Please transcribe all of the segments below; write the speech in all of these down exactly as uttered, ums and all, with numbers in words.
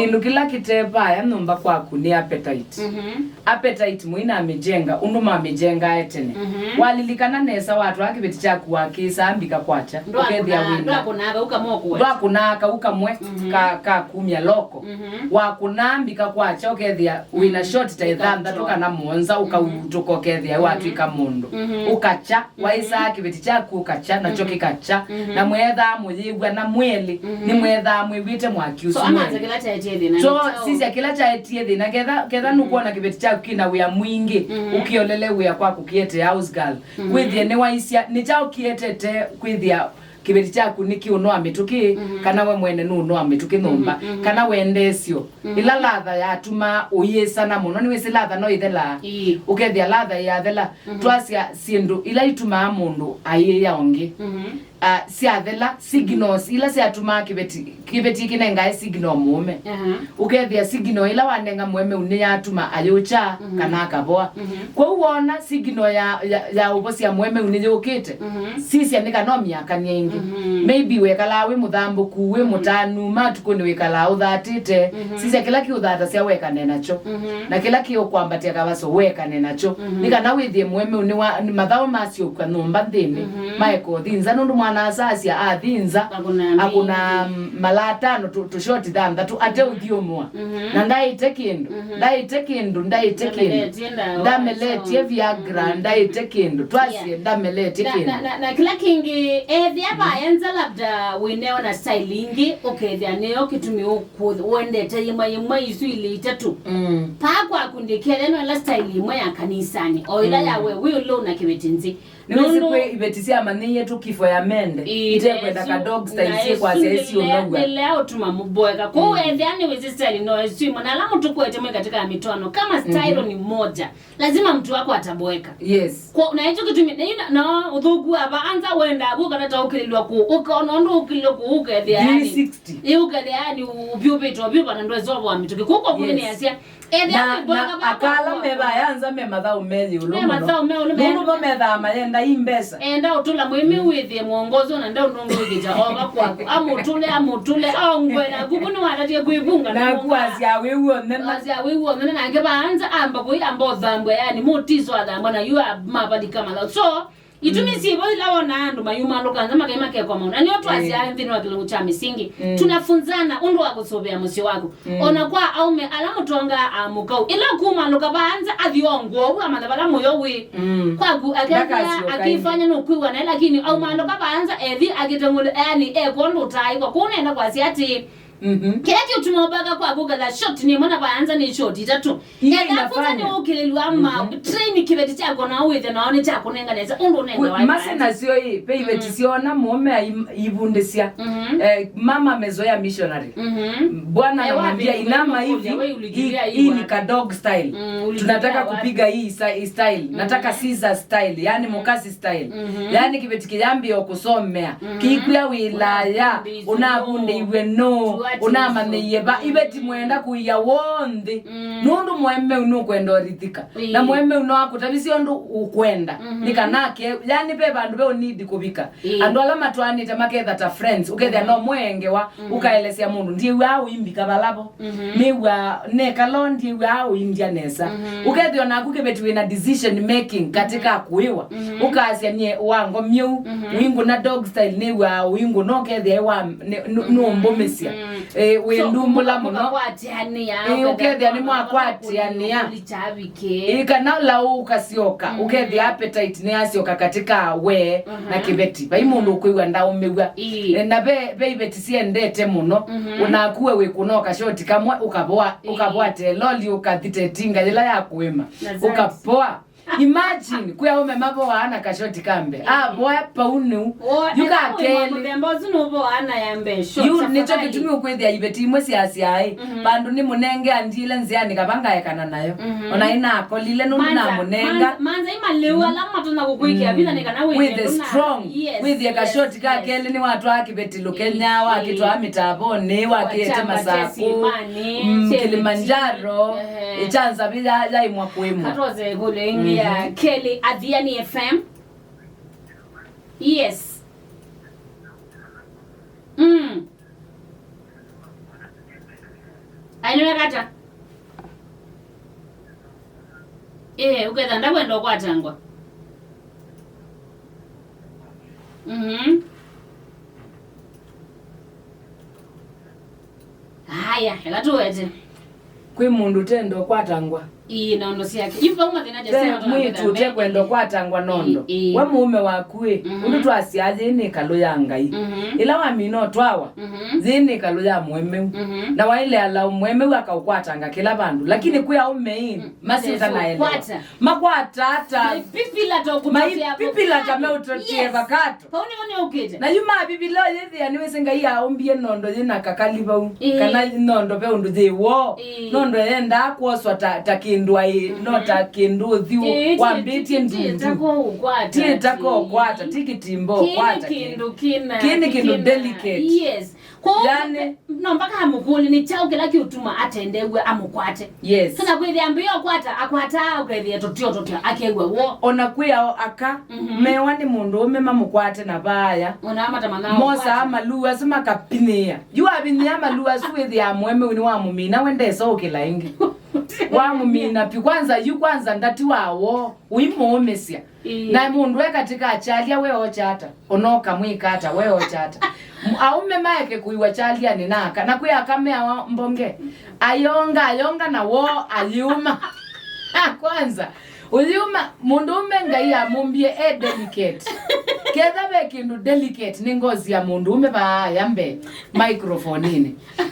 Kĩndũ kĩla kĩte vaya nyũmba kwaku nĩ appetite. Mhm. Appetite mũinamĩjenga ũndũ mamĩjengae tene. Mhm. Walilikana nesa watwaa kĩveti kyaku wakĩsaa mbika kwakya, ũkethĩa wĩna ndwakũnaa kau kamwe, mhm, ka, ka kumya loko. Mhm. Wakũnaa mbika kwakya, ũkethĩa wĩna, mhm, shoti ta ĩthanthatũ kana mũonza, ũkautũka, ũkethĩa watw'ĩka mũndũ. Mhm. Ũkakya, mhm, waisaa kĩveti kyaku ũkakya, nakyo, mhm, kĩkakya. Mhm. Na mwethaa mũyĩw'a na mwĩlĩ, mhm, nĩmwethaa mwĩw'ĩte mwaki ũsu. So, amanza mwene kĩla kyaetie thĩna. So, nĩ kyaũ? Sisya kĩla kyaetie thĩna. Ketha, ketha, mhm, nũkwona kĩveti kyaku kĩna wĩa mwingĩ, mhm, ũkĩolele wĩa kwaku kĩete house girl. Mhm. Wĩthĩe nĩwaisya, nĩ kyaũ kĩetete kwĩthĩa kĩveti kyaku nĩkĩũnoa mĩtũkĩ, mhm, kana we mwene nũũnoa mĩtũkĩ nyũmba, mhm, mhm, kana wendeesyo. Mhm. Ĩla latha yatumaa ũyĩsana mũno, nĩwĩsĩ latha no ĩthelaa. Ĩĩ. Ũkethĩa latha yathela, mhm, twasya syĩndũ ila itumaa mũndũ ayĩya ũngĩ. Mhm. Ah, syathela, signals ila syatumaa kĩveti, kĩveti kĩnengae signal mũũme. Aha. Ũkethĩa signal ila wanenga mũemeu nĩyatuma ayũkya, mhm, kana akavoa. Mhm. Kwoou woona signal ya, ya, ya ũvosya mũemeu nĩyũkĩte, mhm, sisya nĩ kana ũmyakany'e ĩngĩ. Mhm. Maybe wekalaa wĩ mũthambũku, wĩ, mhm, mũtanu, matukũnĩ wĩkalaa ũthatĩte. Mhm. Sisya kĩla kĩũthatasya wekane nakyo. Mhm. Na kĩla kĩũkwambatĩa kavaso wekane nakyo. Mhm. Nĩ kana wĩthĩe mũemeu nĩ wa, nĩ mathaũ masyũkw'a nyũmba nthĩnĩ, mhm, maeka ũthinza, nũndũ mwana-a-asa asya athinza, akũna, akũna mbingi, malaa tano, tũ, tũshoti thanthatũ, ateũthyũmũa. Mhm. Na ndaĩte kĩndũ, mhm, ndaĩte kĩndũ, ndaĩte kĩndũ. Ndameletye ndawa, ndameletye Viagra, mhm, ndaĩte kĩndũ. Twasye, yeah, ndameletye, na, kĩndũ, na, na, na kĩla kĩngĩ, ethĩa, mhm, vaenza labda wĩneo na style ingĩ, ũkethĩa nĩyo kĩtumi ũkũ-, wendete yĩmwe yĩmwe isu ilĩ itatũ. Mm. Paa kwaku ndĩkele no ĩla style ĩmwe ya kanisanĩ, o ĩla, mm, ya we wĩ ũlũ na kĩveti nzĩ. Nĩwĩsĩ, nũndũ kwĩ iveti syamanyĩie tu kifo ya mende, ii, itekwenda ka dog style, syĩkwasya ĩsiũnow'a. Nĩlea ũtuma mũboeka. Kwoou, mm, ethĩa nĩwĩsĩ style no ĩsu ĩmwe, na ala mũtũkwete mwĩ katika mĩtwaano, kama style, mhm, ni moja, lazima mtu wako ataboeka. Yes. Kwa, na hicho kitu mi-, na ina, na ũthũku ava anza wenda vu kana ta ũkĩlĩlwa kũ, ũkaona ũndũ ũkĩlĩlwa kũ, ũkethĩa yani three sixty. Ĩ, ũkethĩa yani ũvyũvĩtwe vyũva na ndweza ũvoa mĩtũkĩ. Kũu kwa, yes, kũnĩasya. Ethĩa na, wĩboeka na vakwa, akala me vaya nza me mathaũ me yĩũlũ, me mũno, mathaũ me ũlũ, nũndũ me mo methaa mayenda i mbesa. Enda ũtũla mwĩmĩ, mm, wĩthĩe mwongozo na nda ũndũ ũngĩ wĩkĩta ova kwaku. Amũtũle, amũtũle, aongwe na kuku nĩwatatie kwĩvunga. Naku asya wĩw'o nene. Asya wĩw'o nene, nake vaanza amba kũi, amba ũthambwa, yani, mũtiso athambwa, na yu a-, mavalika mathaũ. So, itumi, mm, syĩvo ila wona andũ mayumalũka nza makai makekwa maũndũ. Na nĩyo twasya, eh, nthĩnĩ wa kĩlungu kya mĩsingi, mm, tunafunzana ũndũ wa kũsũvĩa mũsyĩ waku. Mm. Ona kwa aume ala mũtongaa amũkau. Ĩla ũkumalũka vaanza athi o ngũa ũu amanya vala mũyo wĩ. Mm. Kwaku akethĩa ndakasyoka akĩfanya nũkwĩw'a naĩ, lakini aumalũka vaanza ethi akĩteng'ũle, yani, ekwa ũndũ ũtaaĩkwa. Kũu nenda kwasya atĩ, mhm, kĩla kĩũtuma ũbaka kwaku ũketha shot nĩ ĩmwe na vaanza nĩ shot itatũ. Ĩla ĩla kwanza nĩ ũkĩlĩlw'a ma, mhm, train kĩveti kyakwa na wĩthe nao nĩ kyakũnenga nesa ũndũ ũnenga wa masi nasyo ĩ, ve iveti, mhm, syona mũũme aivundĩsya. Mhm. Eh, mama amezoea missionary. Mhm. Bwana anamwambia, eh, inama hivi, hii ni ka dog style. Mm, tunataka kupiga hii sa-, style. Mhm. Nataka scissor style, yani, mhm, mukasi style. Mhm. Yani kĩveti kĩyambĩĩa kũsomea. Mhm. Kĩikwĩa wĩlaya, ũnavundĩiwe nũ, ũnamanyĩie va, iveti mwenda kũia w'onthe. Mm. Nũndũ mũemeu nũkwenda ũrithika. Ĩĩ. Na mũemeu no akũtavisye ũndũ ũkwenda. Mhm. Nĩ kana ake, yani, ve vandũ ve ũnidi kũvika. Ĩĩ. Andũ ala matwaanĩte maketha ta friends, ũkethĩa, mhm, no mũengewa, mhm, ũkaelesya mũndũ, ndiĩw'aa ũimbika valavo. Mhm. Nĩw'aa nekala ndiĩw'aa ũindya nesa. Mhm. Ũkethĩa naku kĩveti wĩna decision making katika, mhm, kũĩwa. Mhm. Ũkasya nyie wango myeu, mhm, wingũna dog style, nĩw'aa ũingũna ũkethĩa wa, nĩ, nũ-, mhm, nũmbũmĩsya. Mhm. Eh, so, wĩndumbũla mũno. Ĩĩ, ũkethĩa nĩmwakwatĩanĩa. Ĩĩ, kana laũ ũkasyoka, mhm, ũkethĩa appetite nĩyasyoka katika we, mhm, na kĩveti. Vai mũndũ ũkwĩw'a ndaũmĩw'a. Ĩĩ. Eh, na ve, ve iveti syendete mũno. Mhm. Ũnaku we wĩkũna ũkashoti kamwe, ũkavoa, ĩĩ, ũkavoa teloli, ũkathita ĩtinga yĩla ya kũĩma. That's right. Ũkavoa. Imagine, kwĩ aũme mavoaa na kashoti ka mbee. Avoa pau nĩu. Yu ka kelĩ. Mũthemba ũsu nũvoaa na ya mbee, short. Yu nĩkyo kĩtumi ũkwĩthĩa iveti imwe syasyaĩ, mhm, vandũ nĩmũnenge andiĩle nzĩanĩ kava ngaekana nayo. Mhm. Ona ĩnakolile nũndũ namũnenga. Manza, manza, manza imalĩu ala matonya kũkwĩkĩa vinya nĩ kana wĩthĩe strong. Yes, wĩthĩe kashoti ka kelĩ nĩwatwaa kĩveti Lũkenya, wakĩtwaa mĩtavonĩ, wakĩete Masakũ, mm, Kilimanjaro. Ehe. Ĩkyanza vĩ ya, yaimwa kũimwa. Katwose ĩkũlyo ĩngĩ ya, mhm, kelĩ, Athiani F M. Yes. Mm. Ai, nĩweka ata? Ĩĩ, ũketha ndakwenda ũkwatangwa. Mhm. Aya, eka tũwete. Kwĩ mũndũ ũtenda ũkwatangwa? Ĩĩ, na ũndũ syake. Yu vau mathĩna just ve mwĩĩtu ũtekwenda ũkwatangwa nondo. Ĩĩ, ĩĩ. We mũũme waku ĩ, mhm, ũndũ twasyaa yĩĩ nĩ ĩkalũ ya Ngai. Mhm. Ĩla wamina ũtwawa, mhm, yĩĩ nĩ ĩkalũ ya mũemeu. Mhm. Na waĩle alaũ mũemeu akaũkwatanga kĩla vandũ. Lakini kwĩ aũme ĩ, mm, masitanaelewa. Makwata ata? Maipipila ta meũtũtĩe vakato. Vau nĩvo nĩũkĩte. Na yu mavivila ũyĩthĩa nĩwĩsĩ Ngai aũmbie nondo yĩ na kakali vau. Ĩĩ. Kana nondo ve ũndũ yĩ woo. Ĩĩ. Nondo yendaa kwoswa ta, ta kĩndũ aĩ, mhm, no ta kĩndũ ũthiũ. Ĩĩ, ti, wambĩtie ti, ti, ti ndundu. Ĩtako ũkwata, ti ĩtako ũkwata, ti kĩtimbo ũkwata. Kĩĩ nĩ kĩndũ kĩna, kĩĩ nĩ kĩndũ kĩna delicate. Yes. Kwoou yani, no mpaka amũkũlye nĩ kyaũ kĩla kĩũtuma atendew'a amũkwate. Yes. Kana kwĩthĩa ambĩĩa ũkwata, akwataa ũkethĩa tũtio tũtio, akew'a woo. Ona kwĩ ao aka, mhm, mewa nĩ mũndũũme mamũkwate na vaaya. Ona matamanaa mosaa ũkwata. Maluu asu makapinyĩĩa. Yu avinyĩĩa maluu asu wĩthĩaa mũemeu nĩwamũmina, we ndesa ũkĩla ĩngĩ. Wamũmina pi, kwanza yu kwanza ndati wa woo, ũimũũmĩsya. Ĩĩ. Na mũndũ e katĩ ka kyalya, we okya ata? Ona ũkamwĩka ata, we okya ata? M-, aũme maeke kũiwa kyalyanĩ na aka, na kwĩ aka meawa mbonge. Ayonga, ayonga na woo ayĩũma. Kwanza, ũyĩũma, mũndũũme Ngai amũmbie e delicate. Ketha ve kĩndũ delicate, nĩ ngozi ya mũndũũme vaaya mbee microphone-inĩ.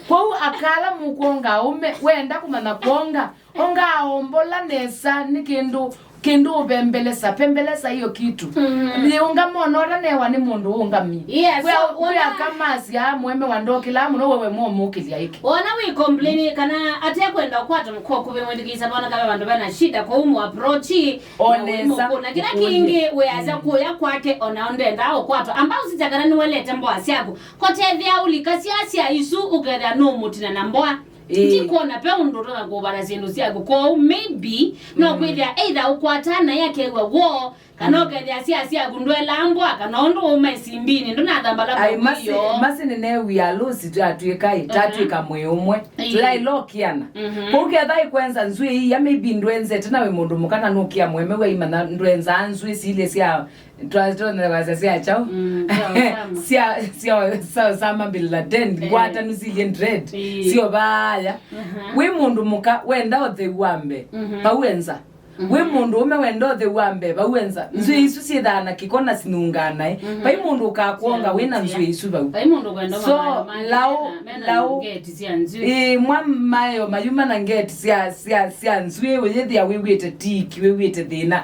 Kwoou aka ala mũkwonga aũme, wenda kũmanya kwonga, onga ombola nesa, nĩ kĩndũ, kĩndũ ũvembelesa, pembelesa hiyo kitu. Mm. Yĩũngama ona ũtanewa nĩ mũndũ ũũngami. Yes, kwĩ so, a-, kwĩ wona aka masya mũeme wa ndokĩlaa mũno, wewe mũmũkĩlya ĩkĩ. Wona wĩ complain kana atekwenda ũkwata mũkũkũvĩ mwĩthikĩĩsya vona kave vandũ vena shida, kwoou mũ approach, na onesa, ũimũkũna. Kĩla kĩngĩ wĩasya, mm, kũya kwake ona ndendaa ũkwatwa. Amba ũsisya kana nĩwelete mboa syaku. Kotethea ũlikasya sya isu ũkethĩa nũmũtina na mboa. Ĩĩ. Ndikwona pe ũndũ ũtonya kũvata syĩndũ syaku. Kwoou maybe, no, mm, kwĩthĩa either ũkwata naye akew'a woo, kana, mm, ũkethĩa sya syaku ndwelaa mboa, kana ũndũ ũma ĩsimbinĩ, ndũnathambala. Ai, masi, masi nĩneew'ĩa alũsi twatw'ĩka ĩ, mhm, tatw'ĩka mwĩ ũmwe. Ĩĩ. Tũyaĩlokiana. Mhm. Kwoou ketha ĩkwenza nzw'ĩ ii, ya maybe ndwenzete na wĩ mũndũ mũka na nũkĩa mũeme waimanya ndwenzaa nzw'ĩ silĩ sya Twa-, twathewasya sya kyaũ? Mm, sya Osama. Sya, sya, sya Osama bin Laden, eh, ngwatanu silye dread, ĩĩ, syo vaaya. Mhm. Wĩ mũndũ mũka wenda ũtheu wa mbee, mhm, vau enza. Mhm. Wĩ mũndũ ũme wenda ũtheu wa mbee, vau enza. Mhm. Nzw'ĩ isu syĩthaa na kĩko na sinungaa naĩ. Mhm. Vai mũndũ ũkakwonga wĩ na nzw'ĩ isu vau. Vai mũndũ kwenda. So, maĩ, maĩ, laũ, mena, mena laũ, ngeti sya nzw'ĩ. Ĩĩ, mwa mayo mayuma na ngeti sya, sya, sya nzw'ĩ, ũyĩthĩa wĩw'ĩte tiki, wĩw'ĩte thĩna.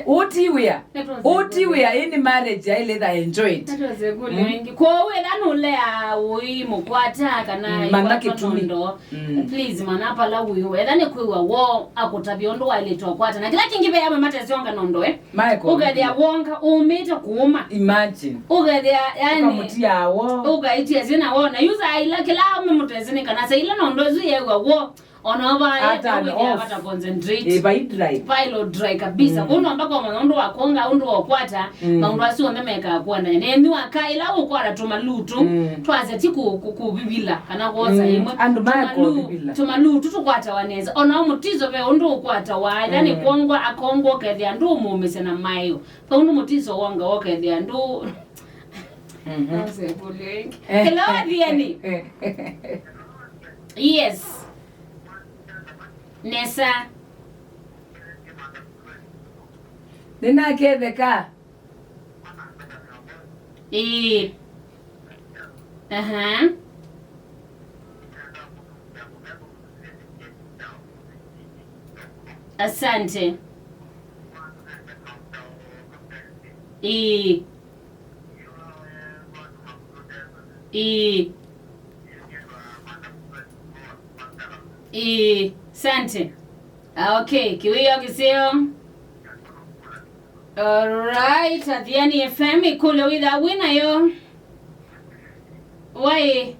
Ũũ ti wĩa. Ũũ ti wĩa, ĩĩ nĩ marriage yaĩle ĩtha enjoyed. Mm. Kwoou ethĩwa nũlea ũimũkwata kana, mm, mana kĩtumi. Nondo, mm, please, mana pala wĩo. Ethĩwa nĩ kwĩw'a woo, akũtavya ũndũ waĩlĩte ũkwata. Na kĩla kĩngĩ ve amwe matesĩ onga nondo, eh? Maeko. Ũkethĩa wonga, ũmĩte kũũma. Imagine. Ũkethĩa, yani, ũkamũtia woo. Ũkaitia syĩna woo. Na yu saa ila kĩla amwe mũtesĩ nĩ kana saa ila nondo ĩsu yeew'a woo. Ona ova, ata, eh, wĩthĩa off. Vata concentrate. Eh, vai dry. Vai lo dry kabisa. Mm. Kũu no mpaka ũmanya ũndũ wa kwonga, ũndũ wa ũkwata, mm, maũndũ asu onthe mekaa kũandanya. Nenyu aka ĩla ũkwata tũmaluu tũ, mm, twasya ti kũ-, kũ-, kũvivila, kana kwosa, mm, ĩmwe. Andũ maekũvivila. Tũmaluu, tũmaluu tũ tũkwatawa nesa. Ona mũtiso ve ũndũ ũkwatawa, yani, mm, kwongwa, akongwa ũkethĩa ndũmũũmĩsya na maeo. Ve ũndũ mũtiso wonga ũkethĩa ndũ-, mhm. Nose kũlenge. Eh. Hello, Athiani. Yes. Nesa. Nĩnaketheka. Ĩĩ. Aha. Asante. Ĩĩ. Ĩĩ. Ĩĩ. Asante. Ah, okay, kĩwĩoo kĩseo. Alright, Athiani F M, ĩkũlyo wĩthaa wĩ nayo. Waĩ.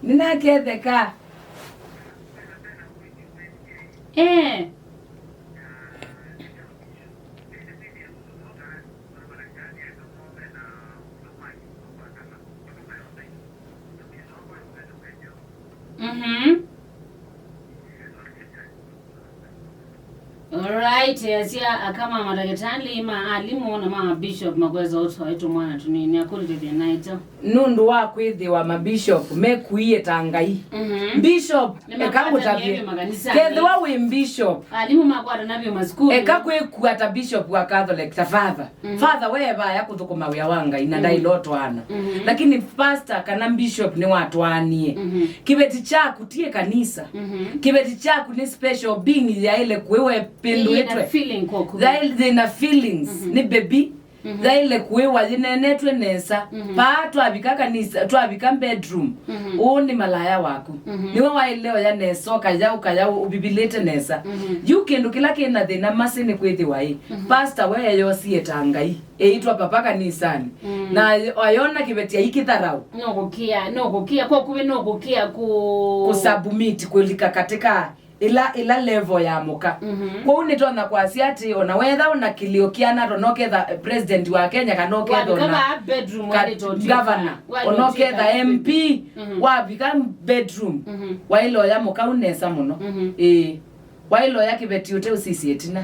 Nĩnaketheka. Eh. Mhm. Alright, easya aka ma madakĩtalĩ, ma alimũ na ma bishop makweza ũtwaĩ tũmwana tũnini akũlĩte thĩna ĩto. Nũndũ wa kwĩthĩwa mabishop mekuie ta Ngai. Mhm. Bishop, eka ngũtavye. Nĩmakwatanie vyũ makanisa. Kethĩwa wĩ bishop, alimũ makwatana vyũ masukulu. Eka kwĩkua ta bishop wa Catholic, ta father. Mhm. Father we vaya kũthũkũma wĩa wa Ngai na ndaĩlotwaana. Mhm. Lakini pastor kana bishop nĩwatwaanie. Mhm. Kĩveti kyaku ti ĩkanisa. Mhm. Kĩveti kyaku nĩ special being yaĩle kũĩwa ĩpĩndũĩtwe. Yĩna feeling kũku. Yaĩle, yĩna feelings. Mhm. Nĩ baby. Mhm. Yaĩle kũĩwa yĩneenetwe nesa. Mhm. Paa twavika kanisa, twavika bedroom. Mhm. Ũũ nĩ malaya waku. Mhm. Nĩwe waĩle oya nesa, ũkaya, ũkaya ũvivilĩte nesa. Mhm. Yu kĩndũ kĩla kĩna thĩna masĩ nĩ kwĩthĩwa ĩ. Mhm. Pastor we eyosie ta Ngai. Eĩtwa papa kanisani. Mm. Na ayona kĩveti aikĩtharau. No kũkĩa, no kũkĩa, kwa kuvĩ no kũkĩa ku- Kũsubmit, kũlika katika ĩla, ĩla level ya mũka. Mhm. Kwoou nĩtonya kwasya atĩ ona wetha ona kĩlĩo kĩana to noketha president wa Kenya kana oketha ona wavika bedroom ka- waĩle ũtwĩka- governor, waĩle ona ũtwĩka oketha M P, mhm, wavika bedroom, mhm, waĩle oya mũka ũnesa mũno. Mhm. Ĩĩ. Waĩle oya kĩveti ũte ũsisye ĩtina.